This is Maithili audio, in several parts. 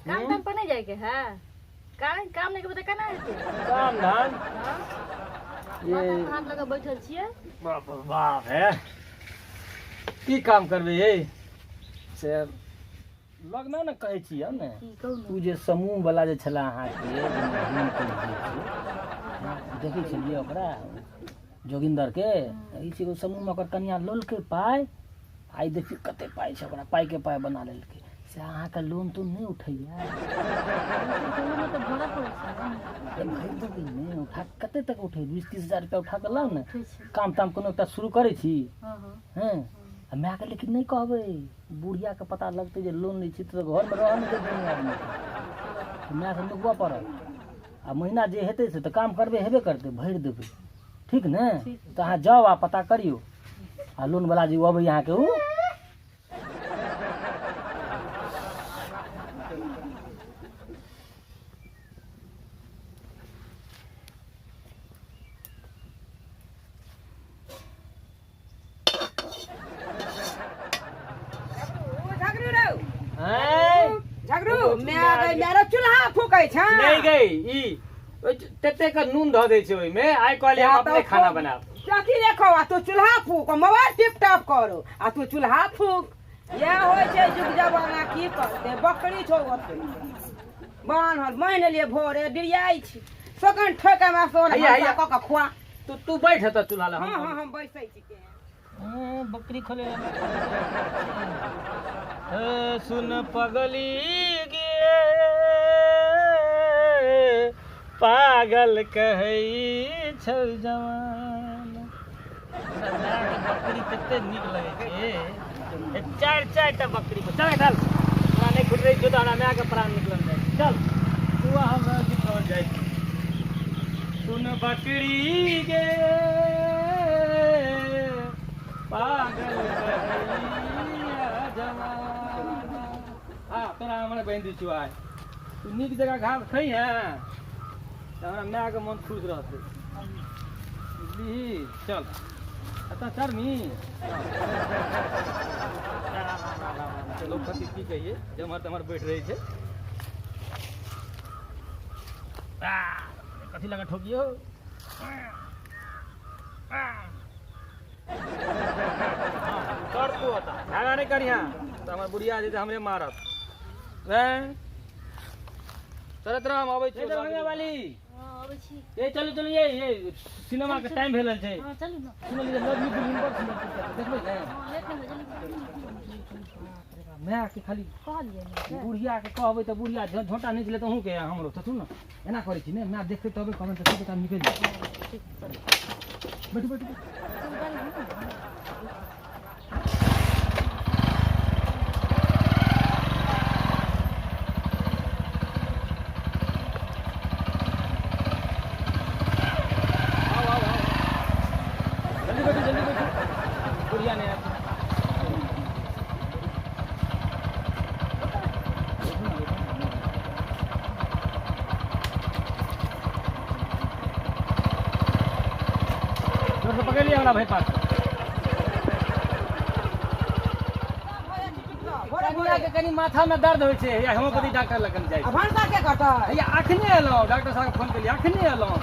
काम ताम पर नहीं जाएके है? काम काम नहीं करबै तऽ केना हेतै? काम धाम? हाँ। ये माथा पर हाथ लगा बैठल छियै। बाप रे बाप हे, की काम करबै ये से लगना ने कहै छी हम ने। की कहू ने? ओ जे समूह वाला जे छला अहाँके जे घूम के जे छै, देखै छलियै ओकरा जोगिन्दर के। ई छै समूह में ओकर कनिया लोलकै पाइ, आइ देखियौ कते पाइ छै ओकरा, पाइ के पाइ बना लेलकै। से अहाँके लोन तोन नहि उठैया? लोन तऽ भरऽ पड़ै छै ने। अरे भरि देबै ने, उठा कते तक उठै? 20-30 हजार रुपया उठा कऽ लाउ ने। उठै छै। काम ताम कोनो एकटा शुरू करै छी। हँ हँ। हँ, आ मायके लेकिन नहि कहबै, बुढ़ियाके पता लगतै जे लोन लै छी तऽ घरमे रहऽ नहि देतै दुनू आदमीके। मायसँ नुकबऽ पड़त आ महीना जे हेतै से तऽ काम करबै हेबे करतै, भरि देबै, ठीक ने? ठीक। तऽ अहाँ जाउ आ पता करियौ आ लोनवला जे अबै अहाँके ओ। झगड़ू रौ। आँय? झगड़ू माय गई, मेरा चूल्हा फूकै छै। नहि गई, ई तते के नून धऽ दै छै ओहिमे। आइ कहलियै हम अपने खाना बनाब। अथी देखो, आ तू चूल्हा फूक, मोबाइल टिप टाप करो आ तू चूल्हा फूक। इएह होइ छै जुग जमाना, की करतै? बकरी छौ ओते बान्हल, मानि लिए भोरे डिरियाइ छी सोकन ठोक हमरा सोन। हैया, हैया। कऽ कऽ खुआ। तू तू बैठ एतऽ चूल्हा लग। हँ। हम हँ, हम बैसै छी के। बकरी खोले हे। सुन पगली गे, पागल कहै छल जवान। बकरी कते नीक लगै छै, ए, चारि चारि टा बकरी पर चल चल। हमरा नहि खुटरै छौ तऽ हमरा मायके प्राण निकलल जाइ छै। चल तू आ हमरा निकल जाइ छै। सुन बकरी गे, पागल कहैया जमाना। आ तोरा हमर बहिन दै छियौ आइ, तू नीक जगह घास खइहे तऽ हमरा मायके मन खुश रहतै, बुझलिही? चल एतऽ चढ़नी। चलो खती, की कहिए, जेम्हर तेम्हर बैठ रहै छै। आ, कथी लगा ठोकियो? कर तू ओतऽ झगड़ा नहि करिहें तऽ हमर बुढ़िया जे छै हमरे मारत। नहि चलत रह, हम अबै छी दरभंगा वाली। हँ, अबै छी। ए चलू चलू, ये ये सिनेमा के टाइम भेल छै। हँ, चलू ने। सुनलियै लव you दुल्हन, बड़ सुन्दर पिक्चर छै, देखबै ने? हँ, लेट नहि हो, जल्दी। माय के खाली कहलियै ने। बुढ़िया के कहबै तऽ बुढ़िया झोंटा नहि छलै तऽ अहूँके आ हमरो। तऽ सुन ने, एना करै छी ने, माय देखतै तबे कहबै तऽ सब गोटा निकलि जायब। ठीक, चलू। बैठू बैठू बैठू। चलू, गाड़ी घुमू ने। आउ आउ आउ, जल्दी बैठू जल्दी बैठू, बुढ़िया नहि आयत। बैठू ने, बैठू ने। जोरसँ पकड़ि लिअ हमरा भाइ पास। भोरे कनिया के कनि माथा में दर्द होइ छै, हैया होम्योपैथी डॉक्टर लग कनि जाइ आ छी। भनसा के करतै? हैया अखने एलहुँ, डॉक्टर साहब के फोन केलियै, अखने एलहुँ।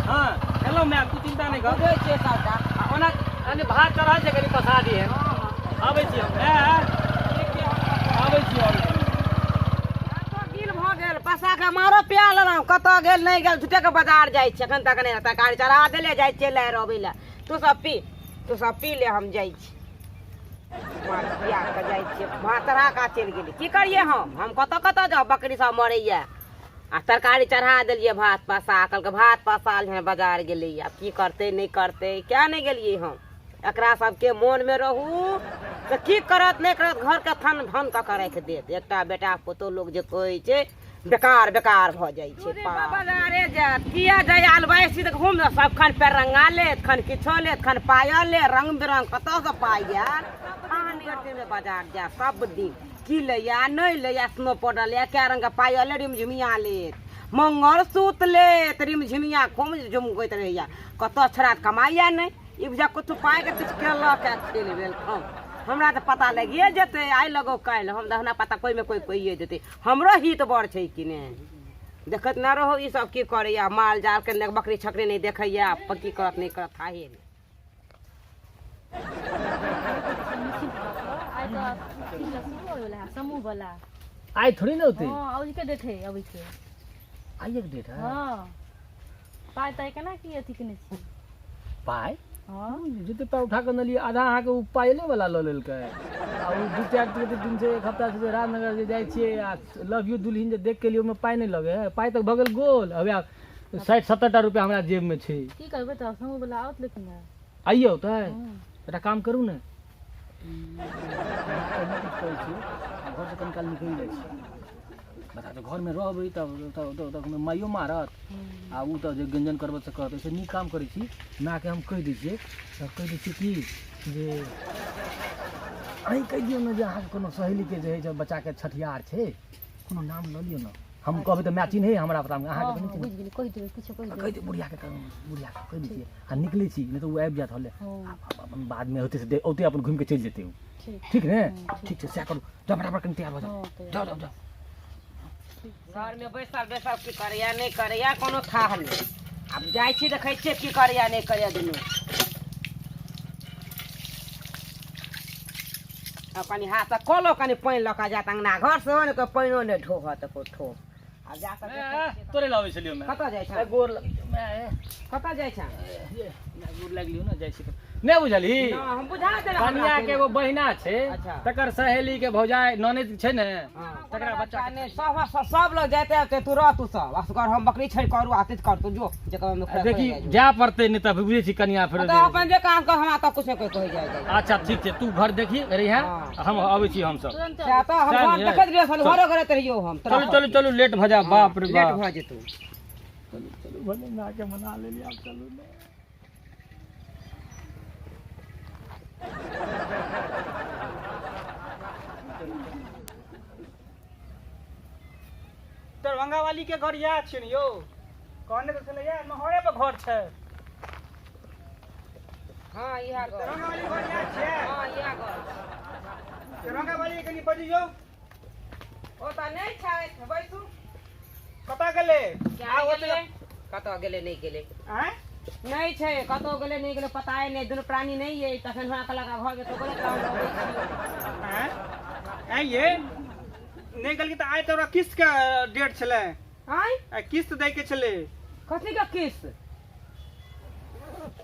हँ एलहुँ माय, तू चिन्ता नहि कर। बुझै छियै सबटा। आ ओना कनि भात चढ़ल छै, कनि पसा दिहे। आबै छी हम माय, आबै छी, आबै छी। कतऽ गिल भऽ गेल? पसा के मारो पिया लेलहुँ। कतऽ गेल नहि गेल? झूठे के बाजार जाइ छी, एखन तक नहि। तरकारी चढ़ा देले, जाइ छियै लए अबै लए। तू सब पी, तू सब पी ले, हम जाइ छी। मार पिया कऽ जाइ छियै। भात चढ़ा कऽ चलि गेली। की करियै हम? हम कतऽ कतऽ जाउ? बकरी सब मरैया आ तरकारी चढ़ा देलियै, भात पसा कहलकै, भात पसा लिहन। बाजार गेलैया, आब की करतै नहि करतै? किया नहि गेलियै हम? एकरा सबके मोनमे रहू तऽ की करत नहि करत, घरके थन भन कऽ कऽ राखि देत। एकटा बेटा पुतोह लोक जे कहै छै बेकार बेकार भऽ जाइ छै। बाजारे जायत किया जाय आयल बाइसी तऽ घूम सब खन पैर रंगा लेत, खन किछो लेत, खन पायल लेत, रंग बिरंग कतऽसँ पाइ आयल। अहाँ बाजार जायब सब दिन की लैया नहि लैया, स्नो पाउडर लैया, कै रंगके पायल लेत, रिमझिमिया लेत, मंगलसूत्र लेत, रिमझिमिया खूब झुमकैत रहैया। कतऽ छोड़ा कमाइया नहि, ई बुझा किछु पाइके किछु केलक आ खेल भेल। हम हमरा तऽ पता लगिए जेतै आइ लगो काल्हि, हम तऽ हमरा पता कोइमे कोइ कहिए जेतै। हमरो हित बड़ छै कि ने, देखैत न रहू ई सब की करैया, माल जाल के ने बकरी छकरी नहि देखैया, की करत नहि करत थाहे नहि। आइ तऽ शुरू होय वाला है समूह वाला। आइ थोड़ी ने होतै। हाँ, अबैके डेट है अबैके। आइए के डेट है। हाँ, पाइ ताइ केना की अथी केने छी पाइ? हाँ, जते पाइ उठा कऽ अनलियै आधा अहाँके ओ पायले वाला लऽ लेलकै, आ ओ 2-4 दिन से एक हफ्ता से जे राजनगर जे जाइ छियै आ लव यू दुल्हिन जे देख के लियै, ओहिमे पाइ नहि लगे है। पाइ तऽ भऽ गेल गोल, अब 60-70 टा रुपया हमरा जेबमे छै। की करबै तऽ समूह वाला आओत लेकिन आइए औतै। हाँ। एकटा काम करू ने, कहै छी घरसँ कनि काल निकलि जाइ छी। बता तऽ घरमे रहबै तब तब तब माइयो मारत आ ओ तऽ जे गंजन करबै से करत। ओहिसँ नीक काम करै छी, मायके हम कहि दै छियै, तऽ कहि दै छियै कि जे अहीं कहि दियौ ने जे अहाँके कोनो सहेलीके जे हइ से बच्चाके छठिहार छै, कोनो नाम लऽ लियौ ने। हम कहबै तऽ माय चिन्है हमरा, पता अहाँके तऽ नहि। बुझि गेली, कहि देबै, किछो कहि कहि देबै। देबै बुढ़ियाके, बुढ़ियाके कहि दै छियै आ निकलै छी, नहि तऽ ओ आबि जायत हले। हाँ। अपन बादमे होतै से औतै, अपन घुमि कऽ चलि जेतै ओ। ठीक। ठीक ने? ठीक छै, सएह करू। जाउ फटाफट, कनि तैयार भऽ जाउ। हाँ, तैयार। जाउ जाउ जाउ। घरमे बैसल बैसल की करैया नहि करैया कोनो थाह नहि। आब जाइ छी, देखै छियै की करैया नहि करैया दुनू। आब कनि हाथसँ कलो कनि पानि लऽ कऽ जायत अङ्गना घर सेहो ने, कोइ पानिओ नहि ढोहत एको ठोप। आब जा कऽ देखै छियै। तोरे लबै छलियौ माय। कतऽ जाइ छँ? गोर लगै छौ माय। कतऽ जाइ छँ? माय, गोर लागि लियौ ने, जाइ छी। नहि बुझलही? ना, हम बुझा देलक। कनिया के एगो बहिना छै। अच्छा। तकर सहेली के भौजाइ ननैद छै ने, तकरा बच्चा के नहि, सब सब लग जाइते आबिते तू रह, तू सब असगर, हम बकरी छोड़ि करू आ तीत कर, तू जो जेकर मे देखी जाय पड़तै, नहि तऽ बुझै छी कनिया फेर तऽ अपन जे काम कर, हमरा तऽ कुछ नहि कोइ कहै जाइ जाइ। अच्छा ठीक छै, तू घर देखी रहिहे। हाँ। हम अबै छी हमसब। तुरंत। सएह तऽ हम सएह घर ने। देखैत रहियो, साली घरो करैत रहियो हम तोरा। चलू चलू चलू, लेट भऽ जाय, बाप रे लेट बाप। भऽ जेतौ। चलू चलू, भले माय के मना लेलियै, आब चलू ने। दरभंगा वाली के घर इएह छै ने यौ? कहने तऽ छलै इएह नहरे पर घर छै। हाँ, इएह घर। दरभंगा वाली घर इएह छियै? हाँ, इएह घर। दरभंगा वाली के कनि बजियौ। ओ तऽ नहि छै, बैसू। कतऽ गेलै? आ गेलै, कतऽ गेलै नहि गेलै। आँय? नहि छै, कतऽ गेलै नहि गेलै पता नहि, दुनू प्राणी नहि अइ। तखन हमरा कहलक घर मे तो गेलै तऽ हम अबै छी। आँय आँय ये नहि गेलखिन तऽ आइ तऽ ओकरा किस्त के डेट छलै। आँय? आइ किस्त दै के छलै। कथी के किस्त?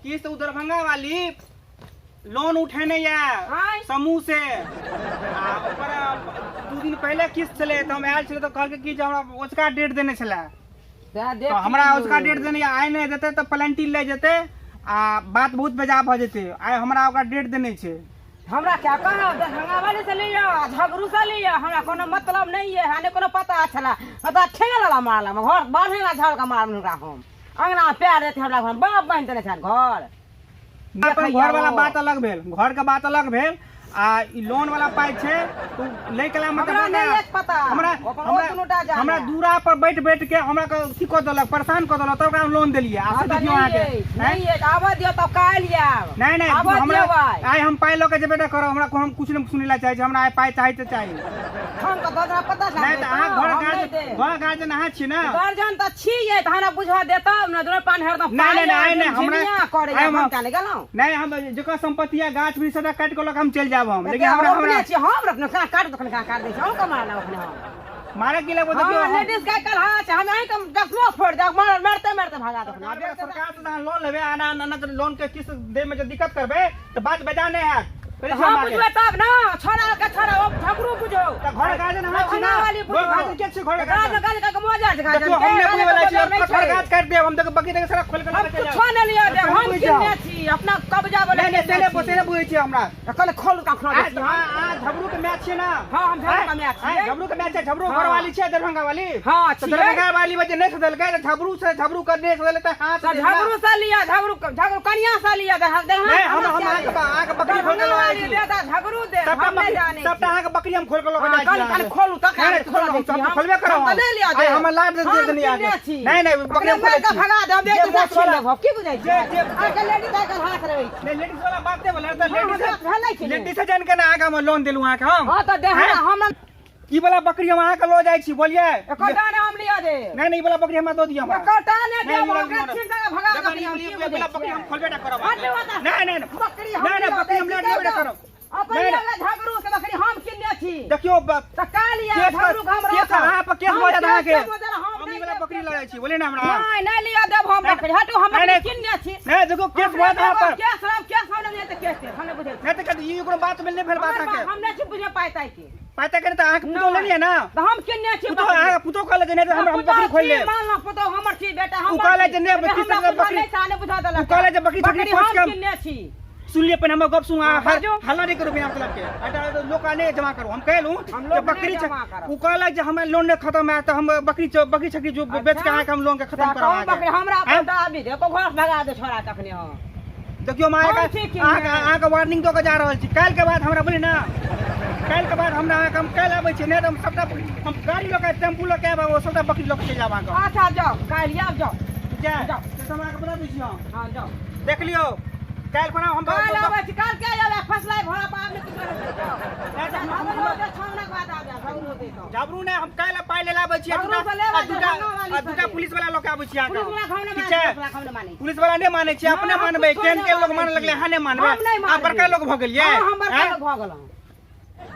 किस्त, ओ दरभंगा वाली लोन उठेने यऽ आँय? समूह से, आ ओकर 2 दिन पहिले किस्त छलै, तऽ हम आयल छलै तऽ कहलकै कि जे हमरा ओझका डेट देने छलै। सएह देख तऽ हमरा लियौ। ओझका डेट देने यऽ, आइ नहि देतै तऽ प्लांटी लागि जेतै आ बात बहुत बेजा भऽ जेतै। आइ हमरा ओकरा डेट देने छै। हमरा क्या कहा, दरभंगा वाली से लिअ, झगड़ू से लिअ, हमरा कोनो मतलब नहीं है, नहि कोनो पता छला। पता ठेंगा वाला मारला घर बान्हे ला झाड़ के मारल हुनका। हम अंगना पैर देते हमरा घर बाप बान्हि देने छल घर। अपन देखैया घर वाला ओ। बात अलग भेल, घर के बात अलग भेल, आ ई लोन वाला पाइ छै तऽ उ लै के मतलब हमरा नहि अछि पता। हमरा अपन ओ हमरा दुनूटा जाने। हमरा दूरा पर बैठ बैठ के हमरा के अथी कऽ देलक, परेशान कऽ देलक, तब ओकरा हम लोन देलियै। आ हाँ, से तऽ देखियौ नहि अहाँके अछि, आँय? नहि अछि, आबऽ दियौ तब काल्हि आयब। नहि नहि, आबऽ हमरा दियौ आइ। आइ हम पाइ लऽ के जेबे नहि करब। हमरा हम किछु नहि सुनै लए चाहै छी, हमरा आइ पाइ चाही तऽ चाही। हम तऽ दस पता छल। नहि तऽ अहाँ घर हम नहि गार्जियन देब। घर गार्जियन अहाँ छी ने? गार्जियन तऽ छियै, तऽ हमरा बुझऽ देतौ ने, दुनू पान हरदम नहि, नहि, नहि, आइ नहि, हमरा- करे आइ हम- हम काल्हि गेलहुँ। नहि, हम जकर संपत्ति आ गाछ वृक्ष सबटा काटि कऽ लऽ कऽ हम चलि जायब हम, लेकिन हम हमरा रोपने हमरा छी, हम रोपने कहाँ काट दखन कहाँ काट दै छी हम कमा लेब अखने हम। मारे की लगबो देखियौ हाँ, हम- लेडीज के कल हाँ छै, हम अहीं के दसमो फोड़ देब, मार मारते मारते भगा दखन। सरकार से अहाँ लोन लेबै आ ना ना लोन के किस्त दै में जे दिक्कत करबै तऽ बात बेजा नहि हैत। पहिले हम हम बुझबै तब ना छोड़ा के छोड़ा ओ झगड़ू बुझो त घर गार्जियन हम छी ना दरभंगा वाली बुझो। गार्जियन के छी घर गाज गार्जियन गाज के मोजा गाज देखियो हम नहि बुझै वाला छी हम कटहर गाछ काटि देब हम देखो बकरी देख सारा खोल के हम लऽ के कुछो नहि लिअ देब हम हम बुझि किने जाउ। छी अपना कब्जा वाला नहि नहि से नहि से नहि बुझै छी हमरा कल खोल का खोल आ आ झबरू के मैच छियै ना हाँ, हम झबरू के मैच छियै। आँय, झबरू के मैच छै झबरू हाँ। घर वाली छै दरभंगा वाली हाँ, तऽ छियै। दरभंगा वाली बजे नहि सधलकै तऽ झबरू से झबरू कर नहि सधलकै तऽ हाथ तऽ झगड़ू से लिअ झगड़ू झगड़ू कनिया से लिअ नहि हम हम अहाँके अहाँके बकरी खोल के लऽ जाइ छी झगड़ू दे सबटा हम नहि बकरी जानै सबटा अहाँके बकरी हम खोल के लऽ के हाँ, जाइ छी कल कल खोलू तऽ नहि, नहि, खोल खोलू, हम खोलबे करब हम नहि लिअ आइ हमर लाभ दे देनी हम अहाँके। छी नहि नहि बकरी हम खोलै छी भगा देब जे मोस वाला की बुझै छी जे- जे- आइ लेडीज आइ काल्हि हाथ रहै छै नहि लेडीज वाला बात नहि बोले तऽ हाँ, लेडीज हमरा भेलै कि नहि? लेडीज से जान के ना अहाँके हम लोन देलहुँ अहाँके हम हाँ तऽ दे हैं? हमरा ई वाला बकरी हम अहाँके लऽ जाइ छी बोलिए एकर दाना हम लिअ दे नहीं नहीं ई वाला बकरी हमरा दऽ दिअ हमरा एकर दाना नहीं, दे ई वाला ओकरा हमरा- छीन के भगा देखो, दे ई हम की वाला बुझै बकरी हम छियै? खोलबे ना करब हट बता। नहीं नहीं नहीं बकरी हम नहीं नहीं लिअ बकरी हम दै ले छी, लेबे ना करब अपन नहीं, वाला झगड़ू से बकरी हम किनने छी देखियो तऽ काल या केस झगड़ू के हम केस राखब। अहाँ पर केस हम भऽ जायत अहाँके। केस भऽ जायत, हम हम ई नहि वाला देब। बकरी लऽ जाइ छी बोलिए ना हमरा नहीं नहीं लिअ देब हम बकरी हटू हम नहीं, बकरी नहीं। किनने छी नहीं देखो केस भऽ जायत अहाँ पर केस हम केस हम नहि तऽ केस हम नहि बुझै छी नहीं तऽ ई कोनो बात मिल नहि भेल बात हमर अहाँके हम नहि छी बुझे पाइ के पाइ तक तऽ अहाँके पुतोह लेलियै ना तऽ हम किनने छी पुतोह अहाँके पुतोह कहलक जे नहि तऽ हमरा हम बकरी खोलि लेब मानलक पुतोह हमर छी बेटा हमर ओ कहलक जे नहि, छी। बकरी हमरा सब बुझल बकरी- नहि छै, नहि बुझा देलक ओ कहलक जे बकरी छकरी बकरी हम पोस के हम- किनने छी सुन लिअ पहिने हमर गप सुन अहाँ बाजू। हल्ला नहि करू बिना मतलब के एटा लोक नहि जमा करू हम कहलहुँ हम जे लोक बकरी नहि छै जमा करब। ओ कहलक जे हमरा लोन नहि खतम हैत तऽ हम बकरी बकरी छकरी जो बेच के अहाँके हम लोन के खतम तऽ करब कहू बकरी अहाँके हमरा आँय? अपन दाबी दे को घर भगा दे छोड़ा तखने हम देखियौ हम हम अहाँके छी कि अहाँके नहि? अहाँके वार्निंग दऽ के जा रहल छी काल्हि के बाद हमरा बोली ना काल्हि के बाद हमरा अहाँके हम काल्हि आबै छी नहि तऽ हम सबटा हम गाड़ी लऽ के टेम्पू लऽ के आयब ओ सबटा बकरी लऽ के चलि जायब अहाँके अच्छा जाओ काल्हि आब जाओ ठीक छै जाउ। से हम अहाँके बता दै छी हम हाँ जाओ देख लियौ काल्हि खुना हम काल्हि आबै छी काल्हि के आबै फसलाई घोड़ा पर आब नहि किछो हेतै, जाओ। नहि तऽ हम- झगड़ो दे, छौना के बाद आबै, झगड़ो दे तो। झबरू नहि हम काल्हि पाइ ले आबै छी आ झबरू दूटा से लेबै आ दूटा दरभंगा वाली आ दूटा से। पुलिस वाला लऽ के आबै छी अहाँके पुलिस वाला हम नहि ठीक मानै छै छी, पुलिस वाला हम नहि मानै छी। पुलिस वाला नहि मानै छी अपने नहि, हम मानबै कुछो केहन नहि केहन लोग मानै मानऽ लगलै छी। अहाँ नहि मानबै हम नहि अहाँ मानबै। बड़का लोग भऽ गेलियै हाँ, हम बड़का आँय? लोग भऽ गेलहुँ।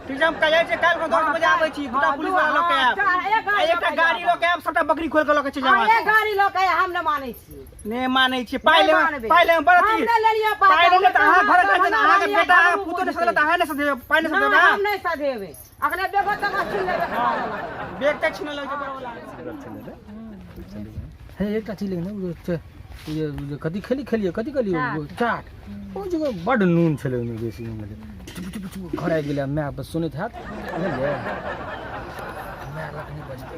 ठीक छै हम काल्हि जाइ छियै काल्हि हम 10 बजे आबै छी दूटा हाँ, पुलिस वाला लऽ के हाँ, आयब एक आ गाड़ी एकटा लऽ के गाड़ी लऽ के आयब सबटा बकरी खोलि के लऽ के चलि जायब हाँ, अहाँके। एक गाड़ी लऽ के हम नहि मानै छी। नहि मानै छी पाइ नहि लेबै मानबै। पाइ लेबै बड़ हम अथी नहि लेलियै पाइ, पाइ लेबै तऽ अहाँ घर दरभंगा जाइत अहाँके वाली बेटा झगड़ू पुतोह नहि बुझतै। सधेलक तऽ अहाँ नहि सधेबै पाइ नहि नहि, सधेबै हम नहि सधेबै। अखने बेगो तक छीन लेबै खा लेबै। बेग तऽ छीनल छै बड़ वाला हे एकटा चीज लेकिन ओ जे ओ जे ओ जे कथी खेली खेलियै कथी कहलियै ओ चाट ओ जगह बड्ड नून छलै ओहिमे बेसी नून छलै चुप चुप चुप घर आबि गेलै माय बस सुनैत हैत बुझलियै माय लग नहि बजतै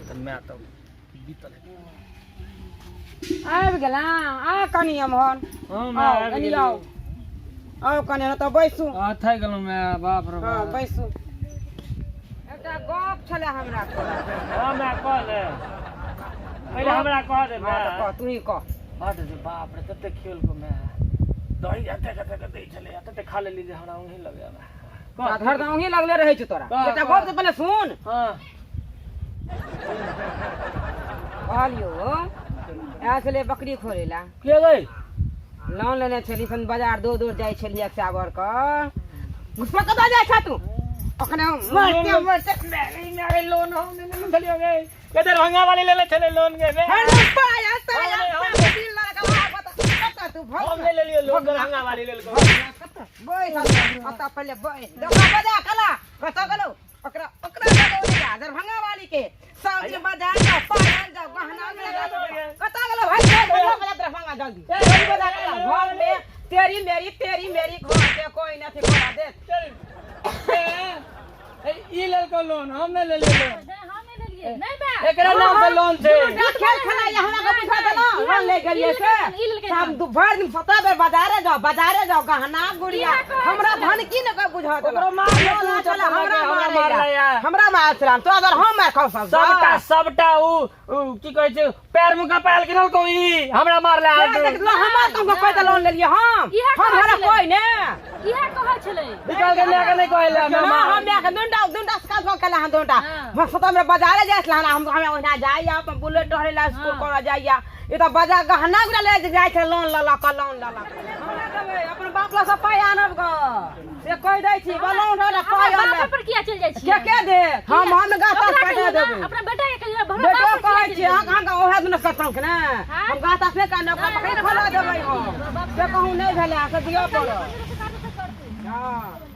तऽ माय तऽ बीतल हेतै। आबि गेला आ कनि एम्हर हँ माय आउ आबि कनि गेलियै। आउ आउ कनि एतऽ बैसू आ थाकि गेलहुँ माय बाप रे हँ बाप बैसू एकटा गप छलै हमरा तोरा हँ माय कह ले पहिले हमरा कह दे हँ तऽ माय कह तूही कह बड रे बाप रे कते खेल को माय दही एते कते के दै छलै तते खा लेली जे हमरा ओही लगैया माय कह धर तऽ ओही लगले रहै छौ तोरा कह, एकटा कह। गप तऽ पहिले सुन हँ कहलियौ आयल छलै बकरी खोलै लए के गई लोन लेने छली सन बाजार दूर दूर जाइ छलियै चावर के गुस्सा कतऽ जाइ छह तू अखने मरते मरते लोन हम नहि लेने छलियै गे के दरभंगा वाली लेले छलै लोन गे बे हे ऊपर आया हम नहि, हम ताया दिल लड़का बता कतऽ तू हम भग नहि लेलियै लोन दरभंगा वाली लेलको बैठ अतऽ पहिले बैठ देखा बजा कला कतऽ गेलौ ओकरा ओकरा लगौ जा दरभंगा वाली के सब दिन बाजार जाओ पायल जाओ गहना कतऽ गेलौ भाई बजा दरभंगा जल्दी जल्दी बजा कला घर में तेरी मेरी घर के कोई नहीं करा दे ई लेलको लोन हम नहि लेलियै लोन नहि, हम नहि लेलियै नहि माय एकरा नाम से लोन छै दूटा खेल खेलाइए हमरा के बुझा देलहुँ लोन ले गेलियै से ई लेलकै हम दू भरि दिन 17 बेर बाजारे जाओ बाजारे जाओ गहना गुड़िया इएह कहै हमरा छलै। धन की ने के बुझा देलहुँ ओकरो मार ले लोन तू छलै, चप्पल हमरा लऽ के, हमरा मारैला। मारलैया। हमरा मार छला तो अगर हम मार खाउ सब सबटा सबटा उ उ की कहै छै पैर मुका पायल गिरल को ई हमरा मारले आज हमरा तुमको कोई लोन लेलियै हम इएह हम कहै हमरा छलै। कोई ने इएह कहै छलै निकाल के लए के नहि कहै ले ना हम माय के दुंडा दुंडा से काज केला हम दुंडा हाँ। हम सतम में बाजारे जाय छला हम हमरा ओहिना जाइया अपन बुलेट टहरे ला स्कूल हाँ। करऽ जाइया ई तऽ बाजार गहना गुड़ा ले जाइ छै लोन लऽ लऽ कऽ लोन लऽ लऽ कऽ। हमरा देबै अपन बाप लग से पाइ आनब गऽ से कहि दै छी लोन लऽ पाइ हमरा आनब बापे पर किया चलि जाइ छियै के के दे हम हम गाछ ओकरा ताछ कहियौ काटि ने, देबै अपना बेटा के कहियौ हमरा बेटो बाप पर कहै किया छी चलि अहाँ जाइ अहाँके ओहे दिन कटलहुँ कि ने हाँ? हम गाछ ताछ नहि काटब ओकरा नहि, बकरी हमरा खोला बाप देबै के हम बाप से कहूँ नहि भेलै से दिअ पड़त छियै? हँ।